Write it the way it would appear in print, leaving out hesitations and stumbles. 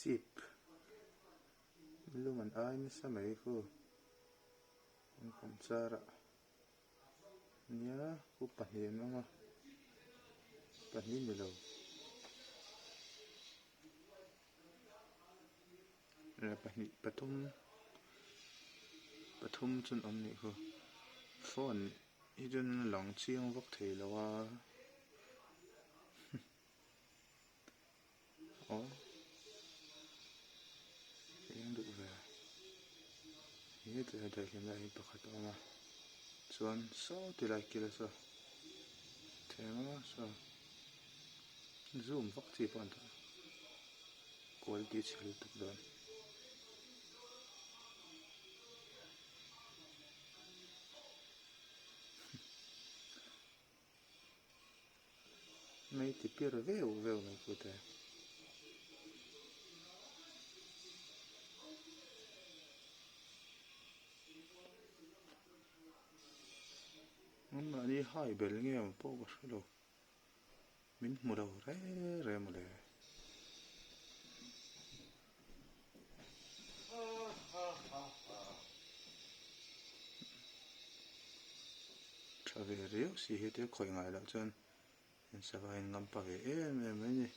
Chip lum an ai nasa mai khu an kawmchar ah nia khu pahnih an awm a pahnih ni lo pahnih pathum pathum chu an awm nih khu phone hi chuan a lang chiang vak thei lo a. Aw eng duh ve he tlai daihlim lai hi pakhat a awm a chuan saw ti lai kil saw theng a saw zoom vak chi pawh an dah quality chhe lutuk dawn. Mei ti pir veu veu mai pute. Anmahni hai bel nge awm pawh ka hre lo. Min hmu lo re re mawle. Tha ve riau si hi te khawih ngai loh chuan in sava in ngam pa ve em em mai ni.